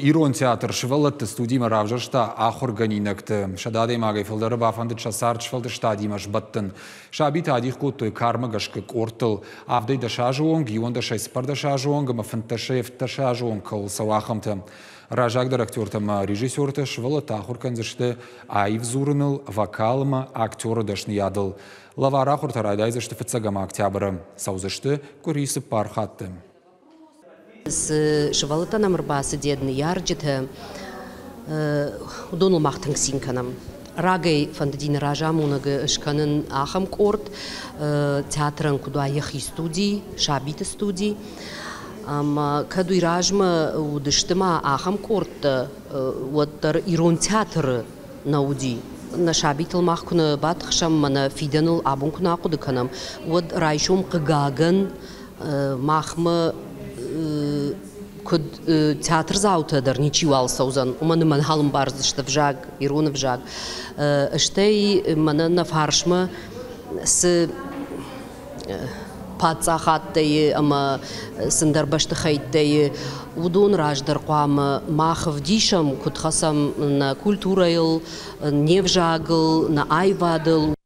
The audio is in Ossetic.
Ирон театр сывӕллӕтты студимӕ равзӕрста ахуыргӕнинӕгты. 100 адӕймагӕй фылдӕры бафӕндыд сӕ цард сфӕлдыстадимӕ сбӕттын. Сабитӕ адих кодтой кармӕ гӕсгӕ къордтыл. Авдӕй 10 азы онг, 11-ӕй 14 азы онг ӕмӕ 15-ӕй 17 азы онг кӕуыл цӕуы, ахӕмтӕ. Раззагдӕр актертӕ ӕмӕ режиссертӕ сывӕллӕттӕ ахуыр кӕндзысты аив дзурыныл, вокал ӕмӕ актеры дӕсныйадыл. Лӕвар ахуыртӕ райдайдзысты фыццӕгӕм октябры. Цӕудзысты къуыри цыппар хатты. Цы сывӕллӕттӕ нӕм ӕрбацыди ӕд ныййарджытӕ, уыдоныл мах тынг цин кӕнӕм. Рагӕй фӕндыди нӕ разамонӕгы скӕнын ахӕм къорд, театрӕн куыд уа йӕхи студи, сабиты студи. Ӕмӕ кӕд уый размӕ уыдысты ма ахӕм къордтӕ, уӕддӕр ирон театры нӕ уыди. Нӕ сабитыл мах куы нӕ батыхсӕм ӕмӕ нӕ фидӕныл абон куы нӕ ахъуыды кӕнӕм, уӕд райсом, хъыгагӕн, махмӕ куыд театрдзаутӕ дӕр ничиуал цӕудзӕн, уымӕн ӕмӕ нал ӕмбардзысты ӕвзаг, ирон ӕвзаг. Стӕй мӕнӕ нӕ фарсмӕ цы паддзахадтӕй ӕмӕ цы ӕндӕр бӕстыхӕйттӕй, уыдон раздӕр хъуамӕ мах ӕвдисӕм, куыд хӕцӕм нӕ культурӕйыл, не взагыл, нӕ аивадыл.